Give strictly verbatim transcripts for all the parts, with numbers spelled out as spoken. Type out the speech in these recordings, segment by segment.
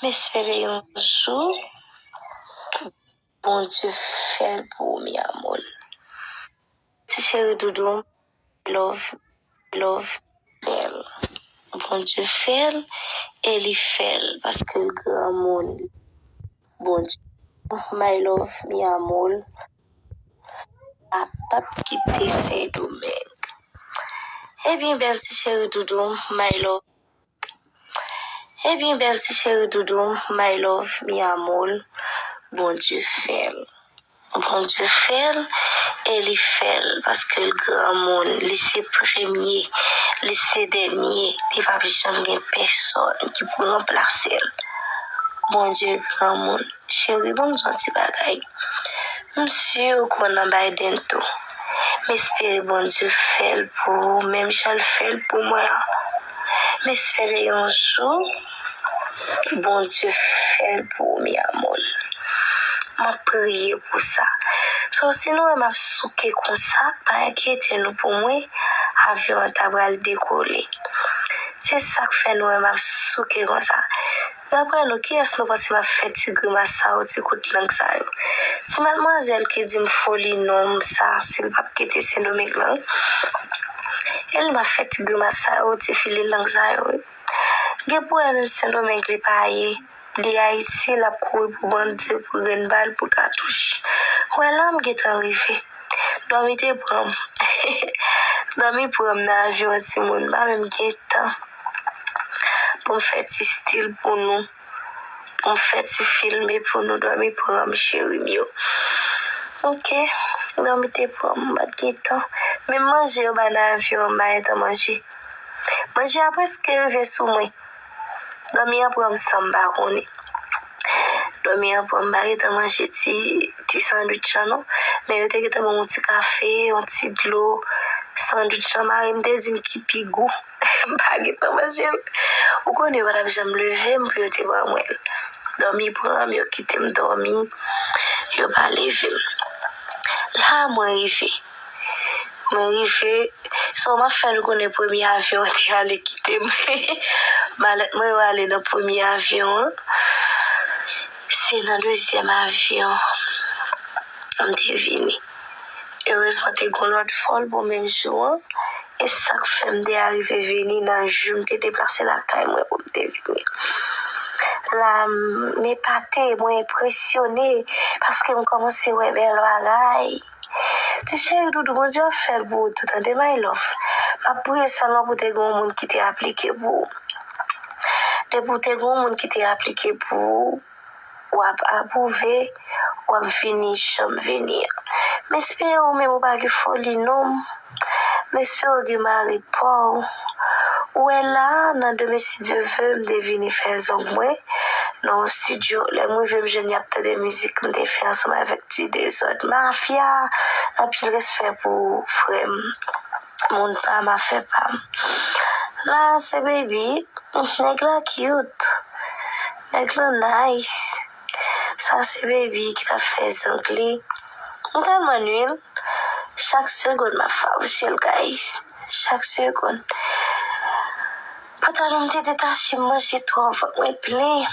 M espere yon jou Bondye fè l pou ou, mi amor. Ti cheri doudou, love, love, fè l. Bondye fè l, e li fè l, paske l granmoun. Bondye, my love, mi amor, pa p ap kite Sendomeng. Ebyen, bèl ti cheri doudou, my love. Ebyen, bèl ti cheri doudou, my love, mi amor, Bondye fè l. Bondye fè l, e li fè l, paske l granmoun, li se premye, li se dènye, li p ap janm gen pèsonn ki pou ranplase l. Bondye granmoun. Cheri, ban m di w yon ti bagay. M si ou konn nan Biden tou. M espere Bondye fè l pou ou, menm jan l fè l pou mwen an. M espere yon jou, Bondye fè l pou ou, mi amor. M ap priye pou sa. So, si nou wè m ap souke konsa, pa enkyete nou pou mwen, avyon an ta pral dekole. Se sa k fè nou wè m ap souke konsa. Daprè nou, kiyès nou panse m ap fè ti grimas sa yo, ti kout lang sa yo? Ti madmwazèl ki di m foli nonm sa, si l p ap kite Sendomeng lan, e li m ap fè ti grimas sa yo, ti file lang sa yo, wi. Gen pou wè menm Sendomeng li pa ye, li Ayiti, l ap kouri pou bandi, pou grenn bal, pou katouch. Wè la m gentan rive. Dòmi te pran m. Dòmi pran m nan avyon an, timoun, m pa menm gen tan pou m fè ti stil pou nou, pou m fè ti filme pou nou, dòmi pran m, cheri m yo. Oke, dòmi te pran m, m pa t gen tan. Menm manje yo bay nan avyon an, m pa gentan manje. Manje a prèske rive sou mwen. Dòmi an pran m san m pa konnen. Dòmi an pran m, m pa gentan manje ti, ti sandwich lan non. Men yo te gentan ban m yon ti kafe, yon ti dlo. Sandwich lan mari m te di m ki pi gou. M pa gentan manje l. Ou konnen yo pa t ap janm leve m pou yo te ban mwen l. Dòmi pran m, yo kite m dòmi. Yo pa leve m. La mwen rive. Mwen rive, so m ap fè nou konnen premye avyon an te ale kite m. Malèt mwen yo ale nan premye avyon an. Se nan dezyèm avyon m te vini. Erezman, te gen lòt vòl pou menm jou an. E sa k fè m te arive vini nan jou m te deplase lakay mwen pou m te vini. La, m epate, mwen enpresyone, paske m kòmanse wè bèl bagay. Ti cheri doudou, Bondye ap fè l pou ou tou, tande, my love. M ap priye sèlman pou te gen yon moun ki te aplike pou ou. Depi w te gen yon moun ki te aplike pou ou, w ap apwouve, w ap vini jan m vini an. M espere ou menm ou pa gen foli non. M espere w gen mari pa w. Ou wè la, nan demen, si Dye ve, m te vini fè zong mwen nan yon estidyo. Lè m rive, m jwenn y ap tande mizik m te fè ansanm avèk Ti Dezòd. Mafya, anpil respè pou ou, frè m. Moun pa m, afè pa m. La, se Baby. Nèg la cute. Nèg la nice. Sa se Baby ki t ap fè zong li. M tèlman nwil. Chak segonn m ap fawouche l, guys. Chak segonn. Pantalon m te detache, m manje twòp, vant mwen plen.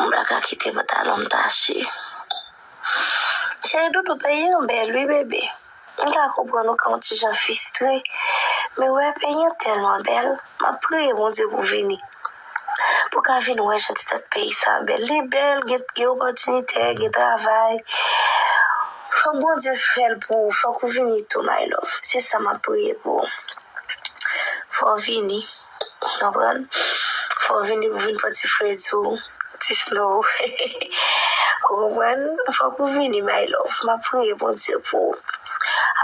M pa ka kite pantalon m tache. Cheri doudou, peyi an bèl wi, bebe. M ka konprann ou ka yon ti jan fristre, men wè peyi an tèlman bèl. M ap priye Bondye pou w vini, pou w ka vin wè jan ti tèt peyi sa bèl. Li bèl, gen, gen opòtinite, gen travay. Fòk Bondye fè l pou ou, fòk ou vini tou, my love. Se sa m ap priye pou ou. Fò w vini, konprann? Fò w vini pou vin pran ti fredi w, ti snow. Ou konprann? Fòk ou vini, my love. M ap priye Bondye pou ou.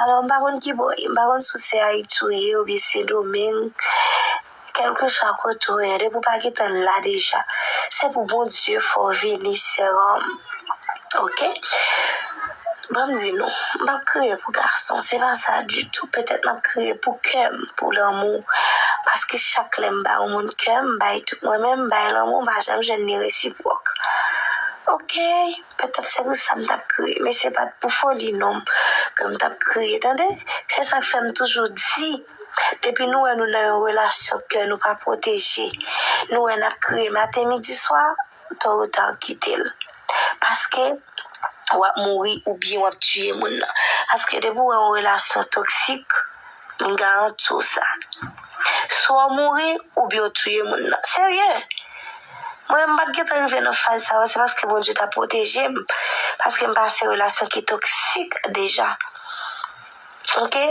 Alò, m pa konn ki bò, m pa konn si w se Ayiti w ye oubyen Sendomeng. Kèlkeswa kote w ye, depi w pa gentan la deja, se pou Bondye fè w vini, sè m. Oke? Ban m di nou, m p ap kriye pou gason, se pa sa ditou. Petèt m ap kriye pou kè m, pou lanmou. Paske chak lè m ba yon moun kè m, m bay tout mwen menm, m bay lanmou, m pa janm jwenn li resipwòk. Oke? Petèt se pou sa m t ap kriye, men se pa t pou foli non m ke m t ap kriye, tande? Se sa k fè m toujou di, Depi nou wè nou nan yon relasyon ke nou pa pwoteje, nou wè n ap kriye maten, midi, swa, tò ou ta kite l. Paske w ap mouri oubyen w ap tiye moun nan. Paske depi w wè yon relasyon toksik, m garanti w sa. Swa w mouri oubyen w tiye moun nan. Serye! Mwen, m pa t gentan rive nan faz sa yo, se paske Bondye ta pwoteje m. Paske m pase relasyon ki toksik deja. Ok?